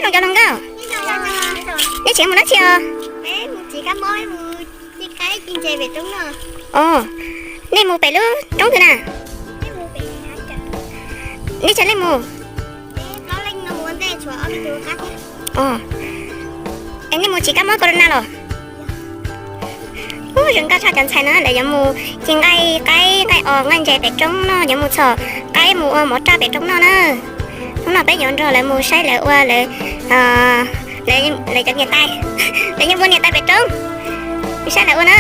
Cov hluas nkauj, nej tseem mus dab tsi os? Os, nej mus pem lub roob twg na? Nej tsawg leej mus? Es nej mus tsis kab mob corona los? Ub, zoo nkauj tshaj cov ntxhais no, lawv yuav mus ci nqaij qaib nqaij os nqaij ntses pem roob noj, yuav mus txhom qaib mus ua mov raj pem roob noj na. Hnub no peb yuav nrog lawv mus saib lawv ua lawv, lawv cov niam tais, lawv yeej muaj niam tais pem roob, mus saib lawv ua na.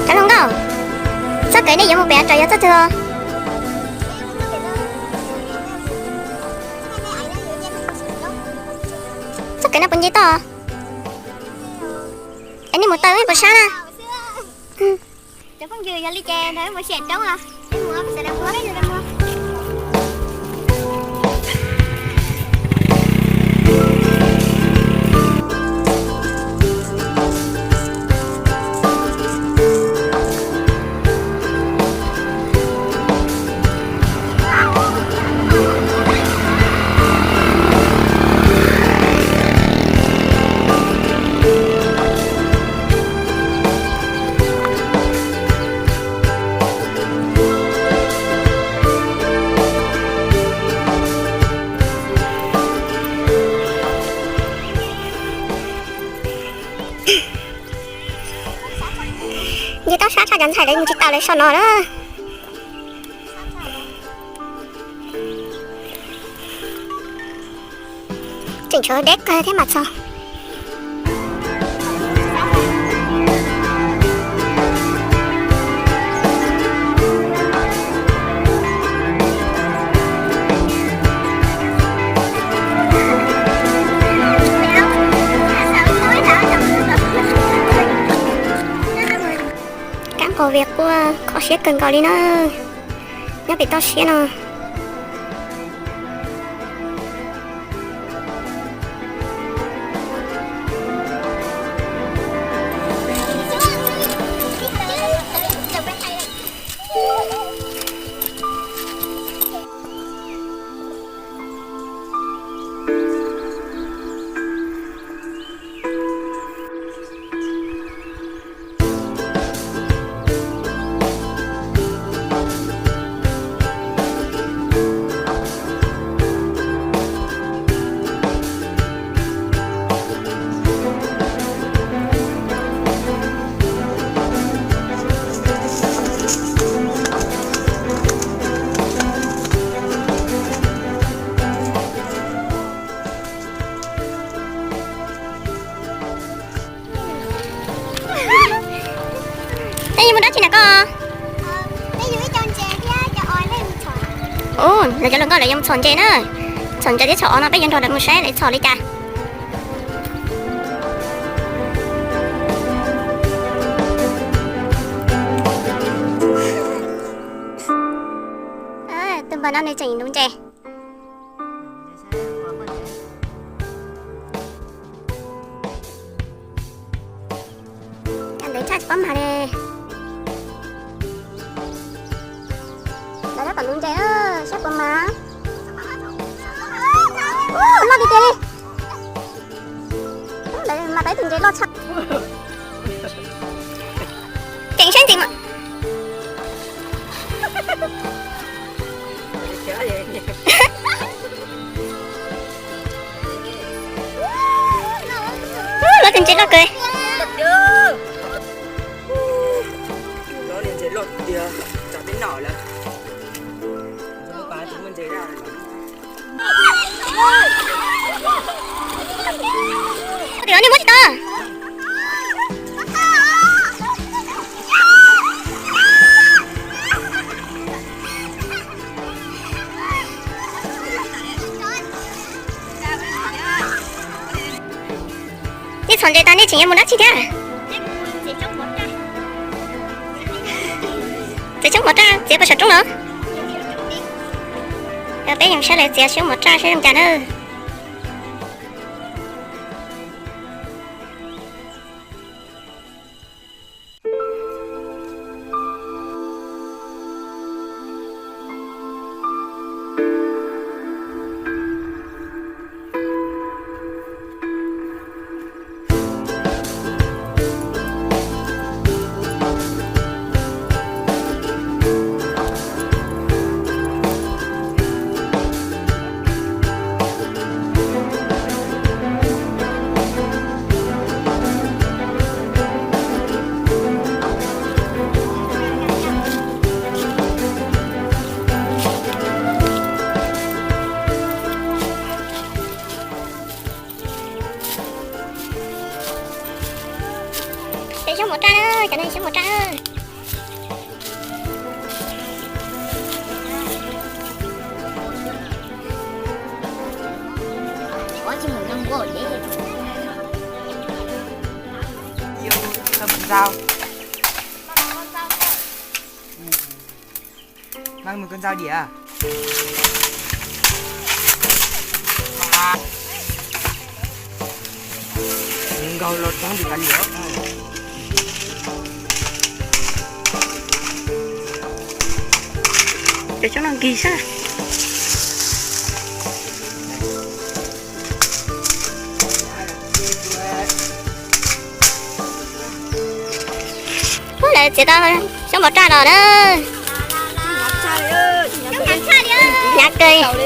Cov hluas nkauj, txoj kev nej yuav mus pem rau yog txoj twg os? Txoj kev no puas nce toj? Es nej mus taw puas sab na? Nce toj sab tshaj cov ntxhais, lawv mus tsis taus lawv so no lawm. Tseem tshuav deb kawg thiab mas txog. Kab nqos vias quaj kho siab kawg nkaus li na, nyob pem toj siab no. Peb yuav mus dab tsi na koj? Ub, lawv cov hluas nkauj lawv yuav mus txhom ntses na. Txhom ntses thiab txhom os no peb yuav nrog lawv mus saib lawv txhom li cas. Tus npawg no nws tseem nuv ntses. Cov ntawd tshaj tsis paub mag li. Lawv tab tom nuv ntses saib puas mag. Loj tiag tiag li. Lawv mas tau ib tug ntses loj tshaj. Ceev saib ntses mas. Lawv tus ntses loj kawg. Tias nej muab tsis tau. Nej txhom ntses tas nej tseem yuav mus dab tsi thiab? Txiav tsoob mov raj txiav puas saum roob los? Peb yeej saib lawv txiav tsoob mov raj saib zoo cas na. Xyoob mov raj na, cov no xyoob mov raj na. Mang mùi con dao đĩa. Nkaug los txog li ka li. Cov xyoob no nkig sab. Ub, lawv txiav tau xyoob mov raj los na. Hnyav kawg.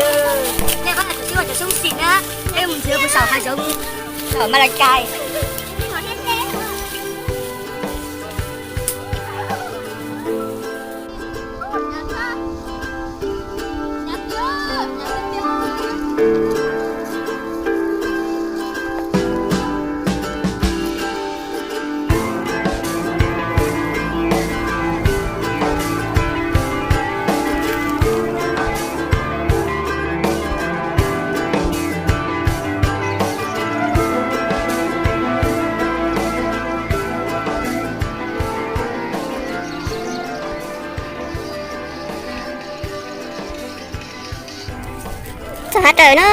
Txog hav raws na.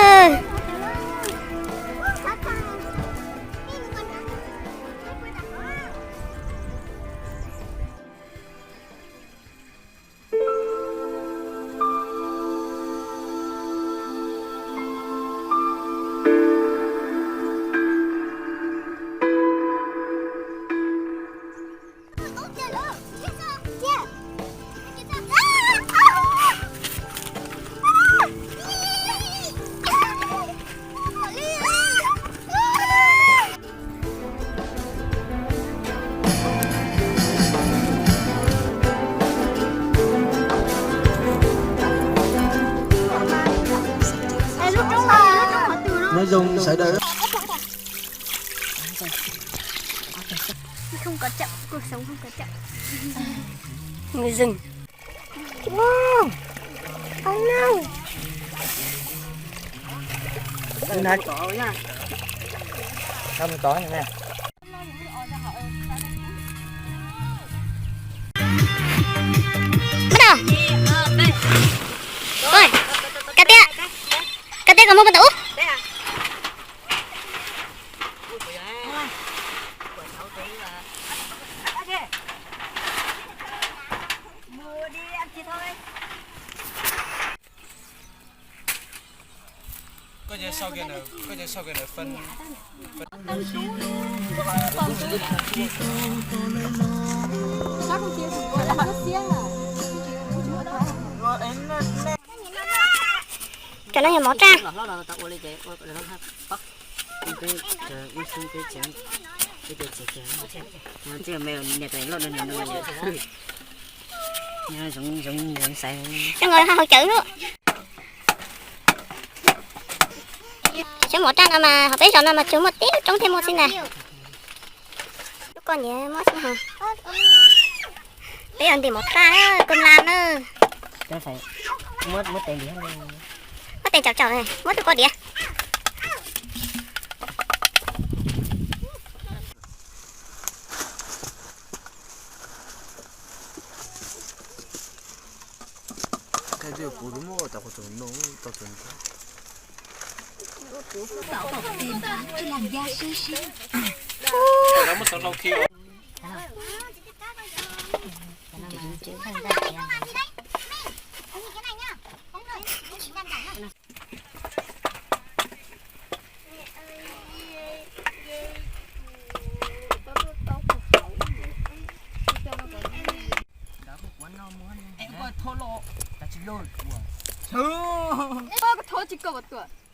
Nói chung sawv daws. Không có chậm, cuộc sống không có chậm. Người dừng. Không không. Bắt đầu. Ôi, cà tiê. Cà tiê còn mua bao tủ. Koj cia sau kìa nws, koj cia sau kìa nws phân. Cov no yog mov raj. Zoo nkaus hauv cawv lawm. Xyoob mov raj no mas hauv peb zos no mas tsuas muaj tib lub roob thiaj muaj xwb ntag. Lub koj nyiam muab xwb hos. Peb yog ntim mov raj na, koj mla na. Muab tes tsaum tsaum, muab tus koj diav.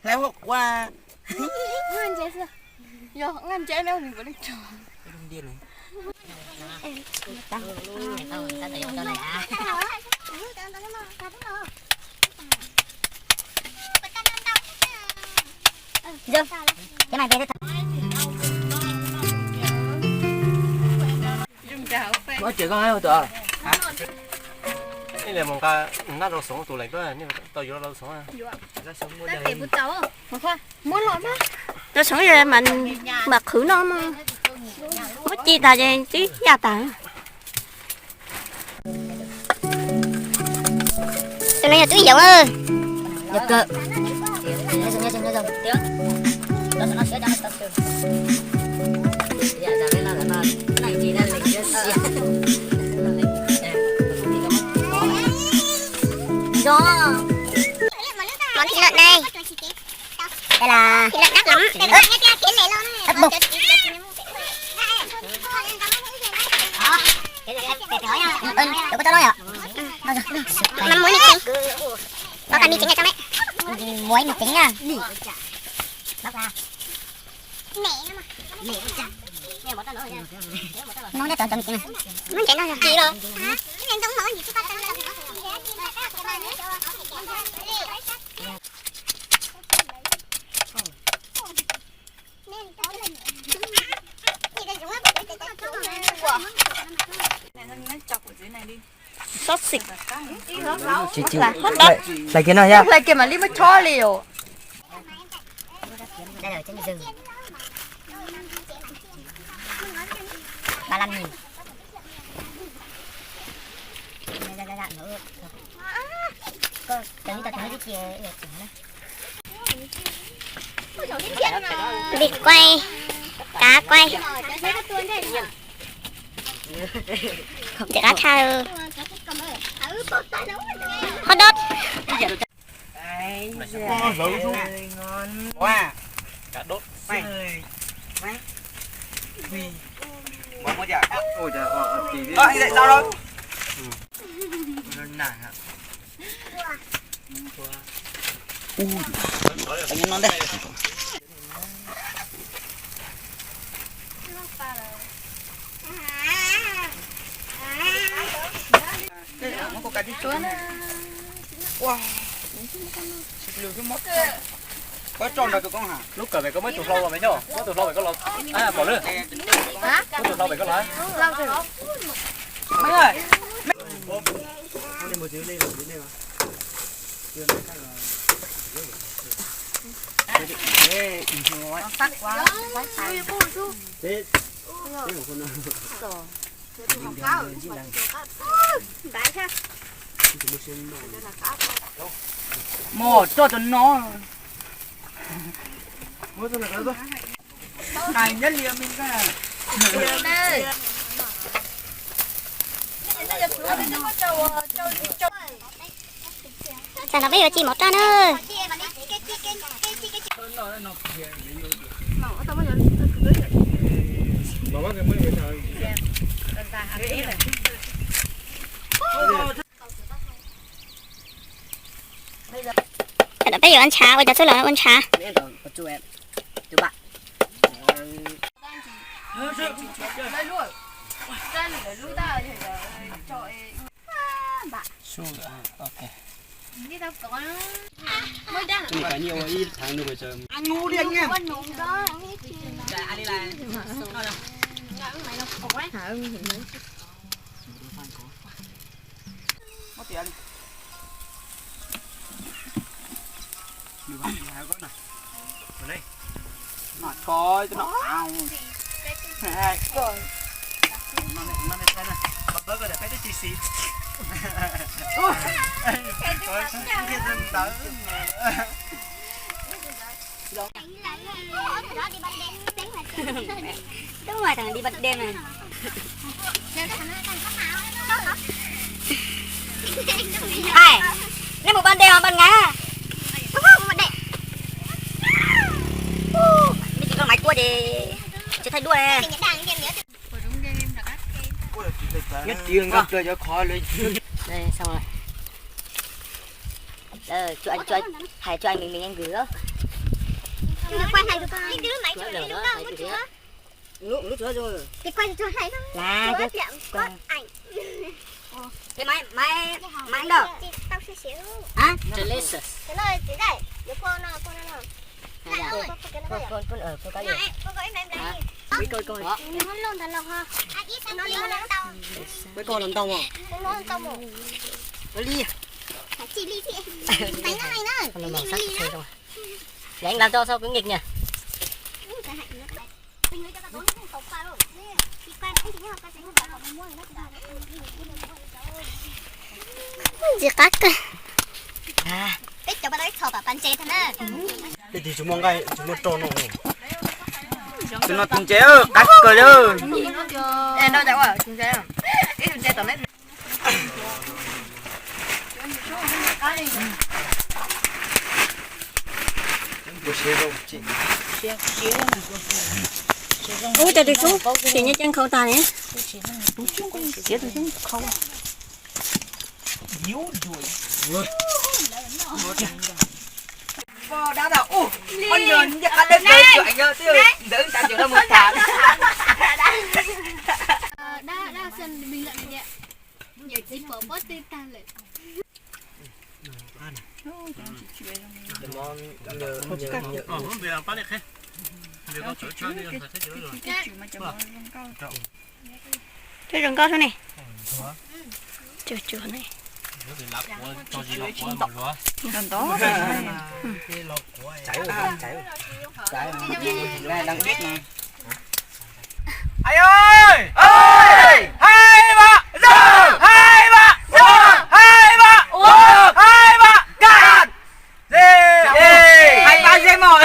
Hlais ua quas. Muab tsev koj hais tus. Ib le mus nqa nab rau xoom tus leem tuaj, tau yuav rau xoom. Rau xoom mas qhwv no mas muab ci tas ces twb yaj tas. Tus no yog twb yoov. Yog kawg. Nzo. Món thịt lợn đây. Đây là thịt lợn đắt lắm. Ớt bông. Ơ, đâu có tao nói à? Mắm muối, nước tương. Có cả mì chính ở trong đấy. Muối, mì chính à? Bóc ra. Nấu nếp cho chấm mì chính à? Muốn chảy no rồi. Kỳ rồi. Xót xịt. Tsis, tsis. Hlais kiag no yog. Hlais kiag mam li muab chob li os. Ba mươi lăm nghìn. Koj, tao tau tau ib chim. Vịt quay, cá quay. Ntev qab tshaj. Hot dog. Lub kawm pem koj muab tus hlau los me nyob, muab tus hlau pem koj los, pom lwm. Muab tus hlau pem koj los. Mos tso rau no. Hais nyob li me. Tam no peb yuav ci mov roj na. Tam no peb yuav ua ntshav, ua cov xub los ua ntshav. Đúng rồi, thằng đi ban đêm này. Ê, nó một ban đêm mà ban ngày á. Không, không, ban đêm. Mấy chị con máy cua thì chưa thấy đuôi nè. Nhất trí ngon trời cho khó lấy. Đây, xong rồi. Ờ, cho anh, cho anh, hãy cho anh mình, mình anh gửi đó. Được quay này được không? Lub, lub tsuav zoo. Thì quay cho thầy. Là chứ. Cái máy, máy, máy đâu? Tao xíu xíu. Hả? Delicious. Cái này chỉ đây. Được cô nào, cô nào nào. Phone, phone, phone, ờ, phone có gì? Này, cô có cái máy này. Hả? Muab koj los ntau os. Li. Leej lag tso sau kwv nkeeg niag. Ntxim qab kawg. Tej tig tsis muaj nqaij, tsis muaj roj no. Tus no tus ntses qab kawg li. Ub, cov tus tub, sim nyob ceeb khau tag li. Twb zoo nkauj xwb ne. Cuag cuag ne. Hai ba, hai ba, hai ba, hai ba, hai ba, gas. Hai ba, hai ba.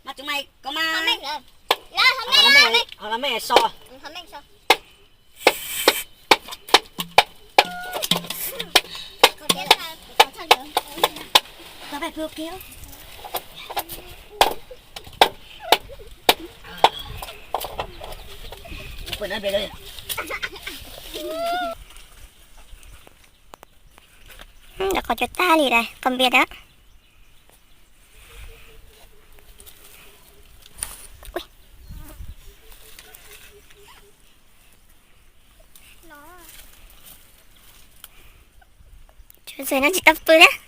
Mas tụi mày có mà. Ho las mej so. Ntawm qhov cua tag li lawm, qhov npias ntawd. Txawm no tsis tau pw thiab.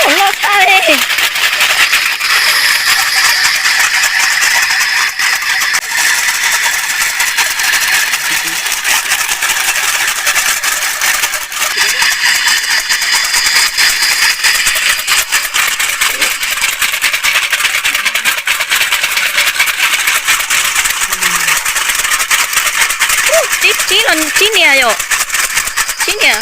Loj tag li. Tsib, tsib los tsib niam yom? Tsib niam.